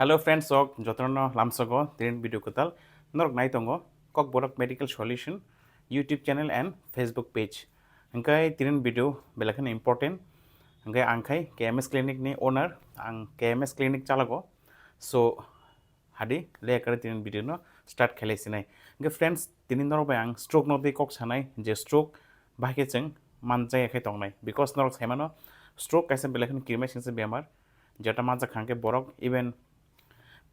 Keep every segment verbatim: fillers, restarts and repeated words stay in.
Hello friends, sok jotono lamsogo tinin video kwtal norok nai tongo Kokborok Medical Solution YouTube channel and Facebook page. Hingkai tinin video belai kheno important. Hingkai ang khai K M S Clinic ni owner, ang K M S Clinic chalago. So hadi le kare tinin video no start khelai sinai. Hingkai friends, tinin norok bai ang stroke no tei kok sanai, je stroke bahai khe chwng manjaya khai tongnai, because norok saimano stroke kaisa belai kheno kirima singsa bemar, jeta manjak kha hingke borok even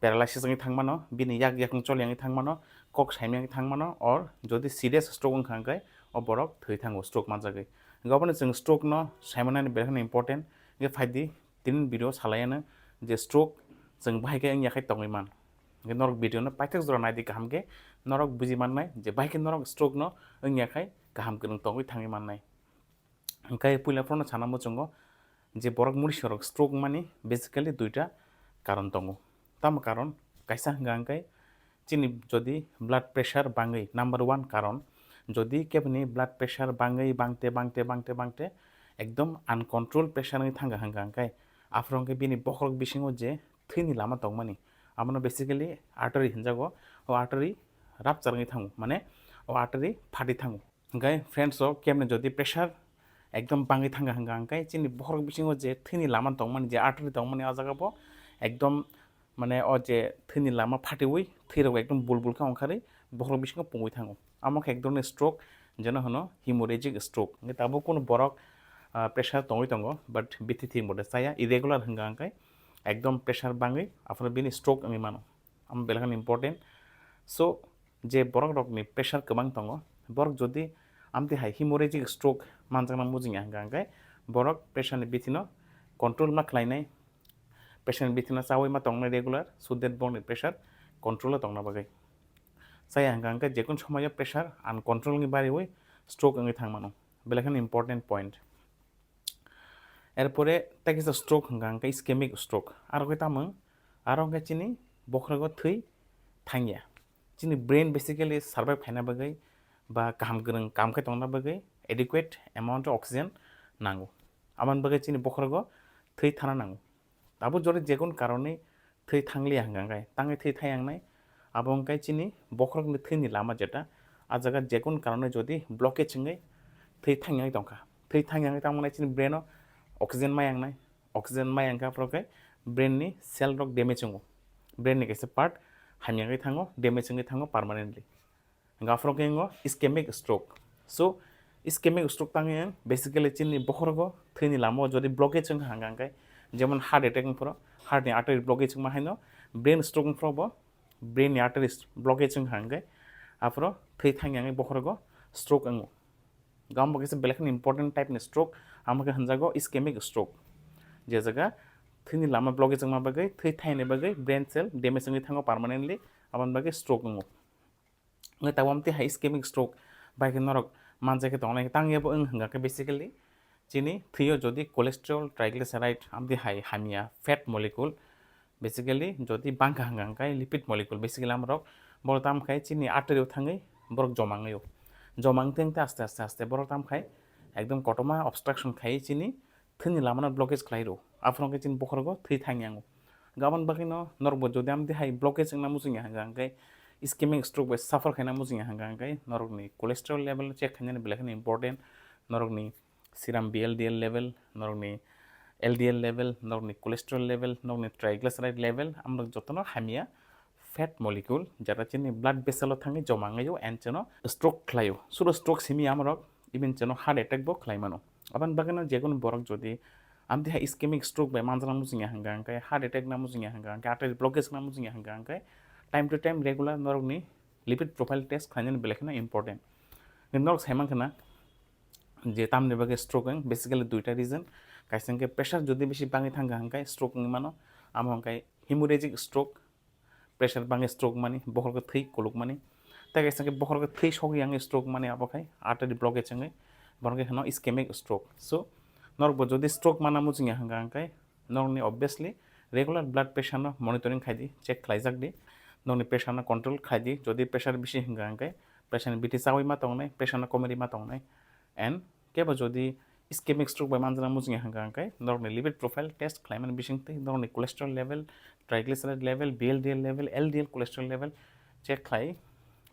paralysis wngwi thangmano, bini yak yakung choli wngwi thangmano, kok saimya wngwi thangmano, or jodi serious stroke wngkha hingke o borok thwi thango stroke manjagwi. Hingke obono chwng stroke no saimanani belai kheno important. Hingke phaidi tinin video salaiano je stroke chwng bahai khe wngya khai tongwi man. Hingke norok video no paithak jora naidi kaham khe norok buji mannai je bahai khe norok stroke no wngya khai kaham kwrwng tongwi thangwi mannai. Hingke puila phano sana muchungo je borok murisorok stroke wngmani basically duita karon tongo. Tamo karon kaisa hwnka hingke chini jodi blood pressure bangwi number one karon, jodi keboni blood pressure bangwi bangte bangte bangte bangte ekdom uncontrolled pressure wngwi thangkha hwnka hingke aphuru hingke bini bokhorok bisingo je thwini lama tongmani, abono basically artery hinjago, o artery rupture wngwi thango, mane o artery phati thango. Hingke friends, o kemne jodi pressure ekdom bangwi thangkha hingka hingke chini bokhorok bisingo je thwini lama tongmani, je artery tongmani, o jaga bo ekdom mane o je thwini lama phatiwi thwirok ekdom bulbul khe ongkharwi bokhorok bisingo pungwi thango. Amo khe ek dhoroner stroke, jeno hwno hemorrhagic stroke. Hingke tabuk kunu borok, ah, pressure tongwi tongo, but bithi thik bo de chaya, irregular hingka hingke ekdom pressure bangwi aphuru bini stroke wngwi mano. Amo belai kheno important. So je borok rokni pressure kwbang tongo, borok jodi amtwi hai hemorrhagic stroke manjakna mujungya hingka hingke borok pressure ni bithino control ma khlainai, pressure ni bithino chawi ma tongnai regular, so that borokni pressure control o tongna bagwi. Chaya hingka hingke jekun somoyo pressure uncontrol wngwi bariwi stroke wngwi thangmano, belai kheno important point. Erpore tei kisa stroke hingka hingke ischemic stroke. Aro khe tamo, aro hingke chini bokhorogo thwi thangya. Chini brain basically survive khaina bagwi ba kaham kwrwng kam khe tongna bagwi adequate amount of oxygen nango. Aboni bagwi chini bokhorogo thwi thana nango. Abo jodi jekun karoni thwi thangliya hingka hingke tangwi thwi thayang nai, abo hingke chini bokhorokni thwini lama jeta, a jaga jekun karone jodi blockage wngwi thwi thangyangwi tongkha, thwi thangyangwi tangmani chini brain o oxygen mayang nai, oxygen mayang kha aphuru khe brain ni cell rok damage wngo, brain ni kaisa part hamyangwi thango, damage wngwi thango permanently. Hingke aphuru khe wngo ischemic stroke. So ischemic stroke tangwi ang basically chini bokhorogo thwini lama o jodi blockage wngkha hingka hingke, jemon heart attack wngphuru heart ni artery blockage wngma haino brain stroke wngphuru bo brain ni artery blockage wngkha hingke aphuru thwi thangya wngwi bokhorogo stroke wngo. Gam bo kaisa belai kheno important type ni stroke, amo khe hwnjago ischemic stroke. Je jaga thwini lama blockage wngma bagwi thwi thaini bagwi brain cell damage wngwi thango permanently, aboni bagwi stroke wngo. Hingke tabuk amtwi hai ischemic stroke bai khe norok manjak khe tongnai, tang yabo wng hingka khe basically chini thwio jodi cholesterol, triglyceride, amtwi hai hamya fat molecule, basically jodi bangkha hingka hingke lipid molecule, basically amorok borok tam khai chini artery o thangwi borok joma wngwi o, joma wngtwi wngtwi aste aste aste borok tam khai ekdom kotorma obstruction khai chini thwini lama no blockage khlai rw, aphuru hingke chini bokhorogo thwi thangya wngo. Aboni bagwi no norok bo jodi amtwi hai blockage wngna muchungya hingka hingke ischemic stroke bai suffer khaina muchungya hingka hingke norokni cholesterol level check khainani belai kheno important, norokni serum B L D L level, norokni L D L level, norokni cholesterol level, norokni triglyceride level, amorok jotono hamya fat molecule, jeta chini blood vessel o thangwi joma wngwi o and cheno stroke khlai o. Suro stroke simi amorok even cheno heart attack bo khlai mano. Aboni bagwi no jekunu borok jodi amtwi hai ischemic stroke bai manjakna muchungya hingka hingke, heart attack na muchungya hingka hingke, artery blockage na muchungya hingka hingke, time to time regular norokni lipid profile test khlainani belai kheno important. Norok saimankha na je tamni bagwi stroke wng, basically duita reason. Kaisa hingke pressure jodi bisi bangwi thangkha hingke stroke wngwi mano, amo hingke hemorrhagic stroke, pressure bangwi stroke mani, bokhorok thwi kuluk mani. Tei kaisa hingke bokhorok thwi sogwi yangwi stroke mani, abo khai artery blockage wngwi, bono khe hino ischemic stroke. So norok bo jodi stroke mana muchungya hingka hingke norokni obviously regular blood pressure no monitoring khai di, check khlaijak di, norokni pressure no control khai di. Jodi pressure bisi hingka hingke pressure ni bithi chawi ma tongnai, pressure no komorwi ma tongnai, and kebo jodi Ischemic stroke bai manjana muchung ya hwnka hwnkhe norokni lipid profile test khlaimani bisingtwi norokni cholesterol level, triglyceride level, B L D L level, L D L cholesterol level check khlai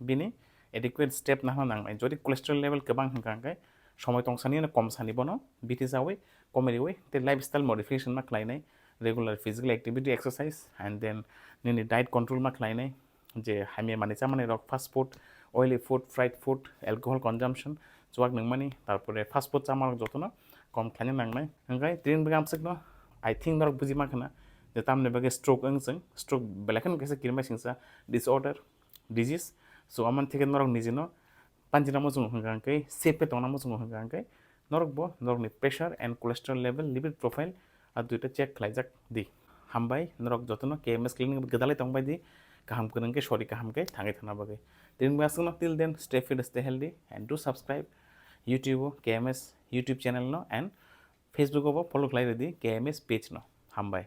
bini adequate step nahna nangnai. Jodi cholesterol level kwbang hwnka hwnkhe somoi tongsani no komsani bono biti jawi komiriwi tei lifestyle modification ma khlainai, regular physical activity, exercise, and then nini diet control ma khlainai, je hamya manwi chamani rok, fast food, oily food, fried food, alcohol consumption, chuak nungmani, tarpore fast food chamarok jotono kom khlaina nangnai. Hwnkhe tini bagwi amswkno, I think norok buji mankha na je tamni bagwi stroke wng chwng, stroke belai kheno kaisa kirima singsa disorder, disease. So amoni thikhe norok nijino panjina muchungo hwnka hwnkhe, safe khe tongna muchungo hwnka hwnkhe, norokbo norokni pressure and cholesterol level, lipid profile, a duita check khlaijak di. Hambai, norok jotono K M S clinic gwdalai tongbai di, kaham kwrwng khe sori kaham khe thangwi thangna bagwi. Tini aswkno, till then, stay fit, stay healthy, and do subscribe YouTube o K M S YouTube channel no, and Facebook o bo follow khlai rwdi K M S page no. Hambai.